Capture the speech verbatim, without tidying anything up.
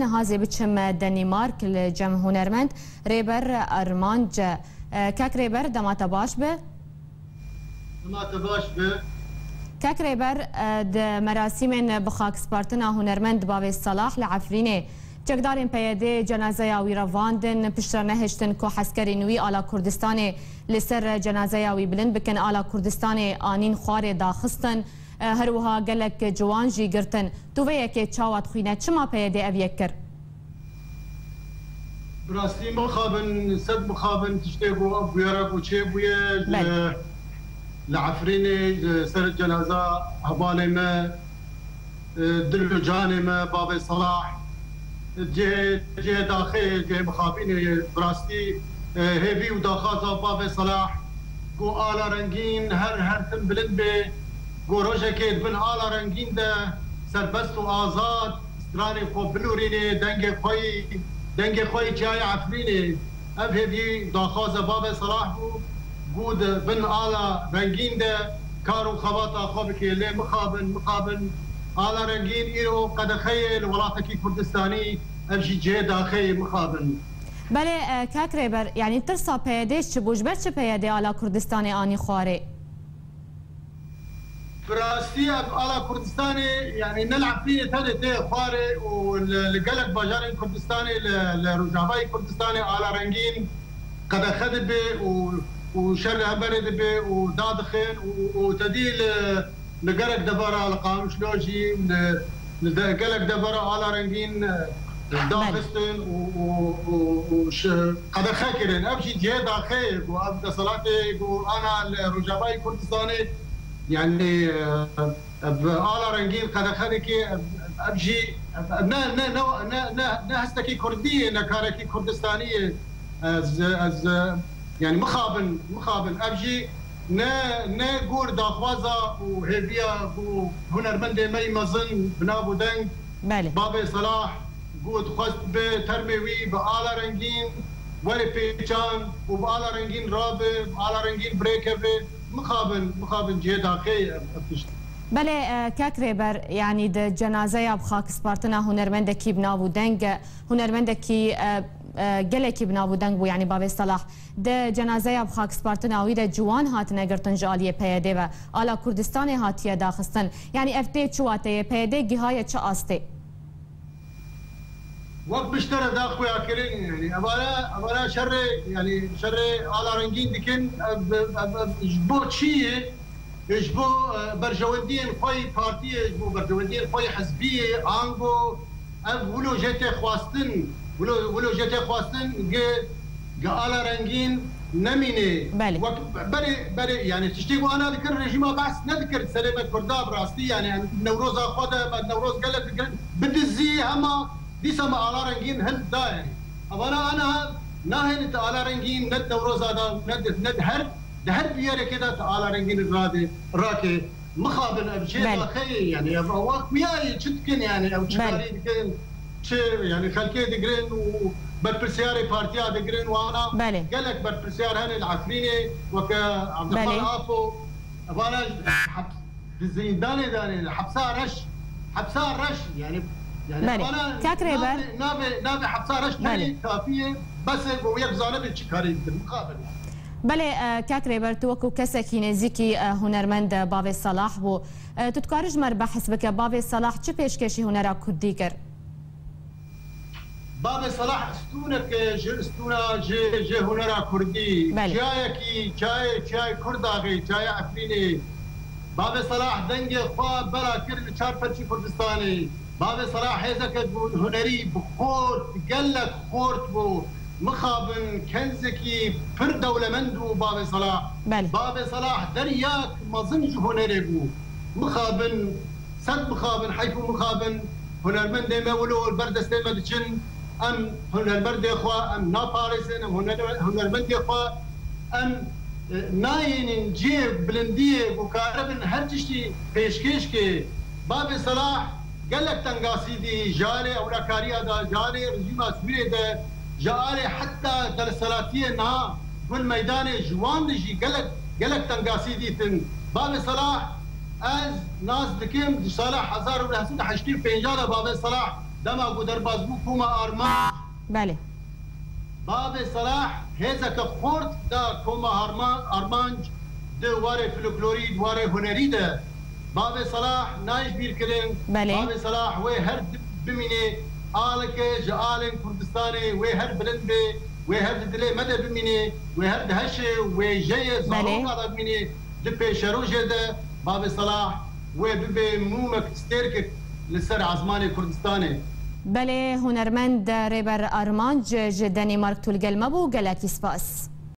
Niha zê biçim Denîmark li cem hunermend Rêber Armanc. E, kek Rêber, dema te baş be. Dema te baş be. Kek Rêber, e, di merasîmên bi xakispartina hunermend Bavê Salah li Efrînê çekdarên P Y D'ê cenazeya wî revandin, piştre nehiştin ku heskerên wî ala Kurdistanê li ser cenazeya wî bilind bikin, ala Kurdistanê anîn xwarê daxistin. E, her wiha gelek ciwan jî girtin. Tu vê yekê çawa dixwîne? Çima P Y D ev yek kir? Bi rastî mixabin, sed mixabin tiştê ku ev bûyera ku çêbûye, Belê. li Efrînê, li ser cenaza hevalê me, e, dil û canê me, bavê Salah, cihê, cihê daxê, cihê mixabînê, bi rastî, e, hêvî û daxwaza bavê Salah, ku ala rengîn her, her tim bilind bê, ku rojekê di bin ala rengîn de serbest û azad stranê xwe binûrînê, dengê xwe yî, dengê xwe yî çiyayê Efrînê. Ev hêvî daxwaza bavê Salah bû, ku di bin ala rengîn de kar û xebata xwe bike. Lê mixabin, mixabin, ala rengîn îro qedexeyê li welatekî Kurdistanî, ev jî cihê daxeyê mixabin. Belê, e, kak Rêber, yanî tirsa P Y D ji çi bû? Ji ber çi P Y D ala Kurdistanê anî xwarê? Bi rastî ev ala Kurdistanê, yanî ne li Efrînê tenê tê xwarê û li, li gelek bajarên Kurdistanê, li, li rojavayê Kurdistanê ala rengîn qedexe dibe û, û şer li hemberê dibe û dadixin û, û tedî li, li gelek devera li Qamişlo jî, li, li de, gelek devera ala rengîn, e, Belê. daxistin û, û, û, û şi-, qedexe kirin. Ev jî cihê daxê ye ku ev deselatê ku ana li Rojavayê Kurdistanê, yanî, e, ev ala rengîn qedexe dike, ev, ev jî, ev, ev ne, ne, ne, ne, ne, ne hestekî Kurdî ye, ne karekî Kurdistanî ye. Ez, ez, e, yanî mixabin, mixabin. Ev jî ne, ne gor daxwaza û hêviya ku hunermendê me yî mezin bi nav û deng Belê. Bavê Salah ku dixwest bi termê wî, bi ala rengîn were pêçan û bi ala rengîn rabe, bi ala rengîn birêkeve, mixabin, mixabin cihê daxê ye ev, ev tişt. Belê, e, kek Rêber, yanî di cenazeya bi xakispartina hunermendekî bi nav û deng, hunermendekî, e, e, gelekî bi nav û deng bû, yanî Bavê Salah. Di cenazeya bi xakispartina wî de ciwan hatine girtin ji aliyê P Y D ve. Ala Kurdistanê hatiye daxistin. Yanî ev tê çi wateyê? P Y D gihaye çi astê? Wek piştre da xuya kirin, yanî evara, evara şerê, yanî şerê ala rengîn dikin, ev, ev, ev, ji bo çi ye? Ji bo, e, berjewendiyên xwe yî partiyê, ji bo berjewendiyên xwe yî hizbiyê, ango ev wilo jê tê xwestin, wilo, wilo jê tê xwestin gi, gi ala rengîn nemîne. Belê. Wek berê, berê, yanî tiştê ku ana dikir, rejîma Behs nedikir, serê me Kurda bi rastî, yanî em Newroza xwe de, me Newroz gelek dikirin, bi dizî hema dîsa me ala rengîn hilda, yanî. Evana ana nahêlin ti ala rengîn ne di Newroza de, ne di, ne di her, di her bûyerekê de ti ala rengîn rade, rake. Mixabin ev çê Belê. daxeyê, yanî ev awa xuya ye, çi dikin, yanî ew çi Belê. karî dikin, çi, yanî xelkê digirin û berpirsiyarê partiya digirin, wana Belê. gelek berpirsiyar hene li Efrînê, weke Evdixan Belê. Apo, vana hep-, di zîndanê de ne, hepsa reş, hepsa reş, yanî, yanî Belê. vana Kak Rêber. navê, navê, navê hepsa reş Belê. tenê kafî ye, bes e, ku yek zanibe çi karî dikin, mixabin. Belê, e, kek Rêber, tu wekû kesekî nêzîkî, e, hunermend, e, Bavê Salah bû. E, tu dikarî ji me re behs bike, Bavê Salah çi pêşkêşî hunera kurdî kir? Bavê Salah stûnek e ji stûna ji, ji hunera kurdî. Belê. Çiyayekî, çiyayê, çiyayê Kurdaxê, çiyayê Efrînê. Bavê Salah dengê xwe bela kir li çar perçî Kurdistanê. Bavê Salah hêzeke bû hunerî bi xort, gelek xort bû. Mixabin kenzekî pir dewlemend bû Bavê Salah. Belê. Bavê Salah deryak mezin ji hunerê bû. Mixabin, sed mixabin, heyf û mixabin, hunermendê me wilo li ber destê me diçin. Em hunermendê xwe, em naparêzin, em huner-, hunermendê xwe, em, e, nayênin cihê bilindiyê ku karibin her tiştî pêşkêş ke. Bavê Salah gelek tengasî dî, ji alê ewlekariya de, ji alê rejîma Sûriyê de, ji alê heta desthilatiyê niha gul meydanê ji wan de jî gelek, gelek tengasî dîtin. Bavê Salah, ez nas dikim, di sala hezar û neh sed û heştê û pênc de Bavê Salah Dema ku derbas bû koma Armanc, Belê. Bavê Selah hêzeke xort da koma Arma- Armanc di warê folklorî, di warê hunerî de. Bavê Selah nayê ji bîr kirin. Belê. Bavê Selah wê her di- bimînê aleke ji alên Kurdistanê, wê her bilind bê, wê her di dilê me de bimînê, wê her di heşê wêjeyê Belê. zaroka de bimînê, di pêşerojê de Bavê Selah wê bibe mûmek stêrkek li ser ezmanê Kurdistanê. Belê, hunermend Rêber Armanc ji Denîmark tu li gel me bû, gelekî spas.